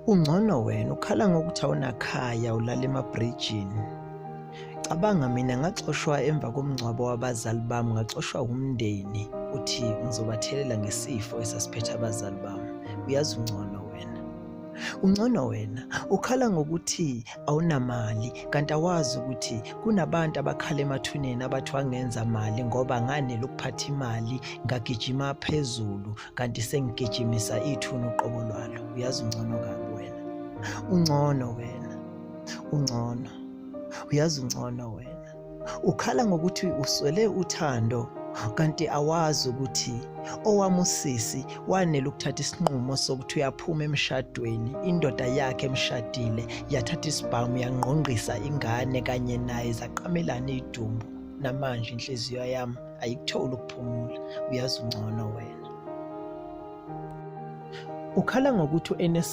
Ungcono wena ukhala ngokuthi awunakhaya ulala emabrijini. Cabanga mina ngaxoshwa emva komngcwabo wabazali bami ngaxoshwa wumndeni uthi ngizobathelela ngesifo esasiphethe abazali bami. Uyazi ungcono wena. Ungcono wena ukhala ngokuthi awunamali kanti awazi ukuthi kunabantu abakhala emathuneni abathi wangenza mali ngoba nganele ukuphatha imali ngagijima phezulu kanti sengigijimisa ithuna uqobo lwalo. Uyazi ungcono kabi wena. Ungcono wena. Ungcono. Uyazi ungcono wena. Ukhala ngokuthi uswele uthando kanti awazi ukuthi owami usisi wanele ukuthatha isinqumo sokuthi uyaphuma emshadweni indoda yakhe emshadile yathatha isibhamu yangqongqisa ingane kanye naye zaqamelana idumbu namanje inhliziyo yami ayikutholi ukuphumula uyazi ungcono wena ukhala ngokuthi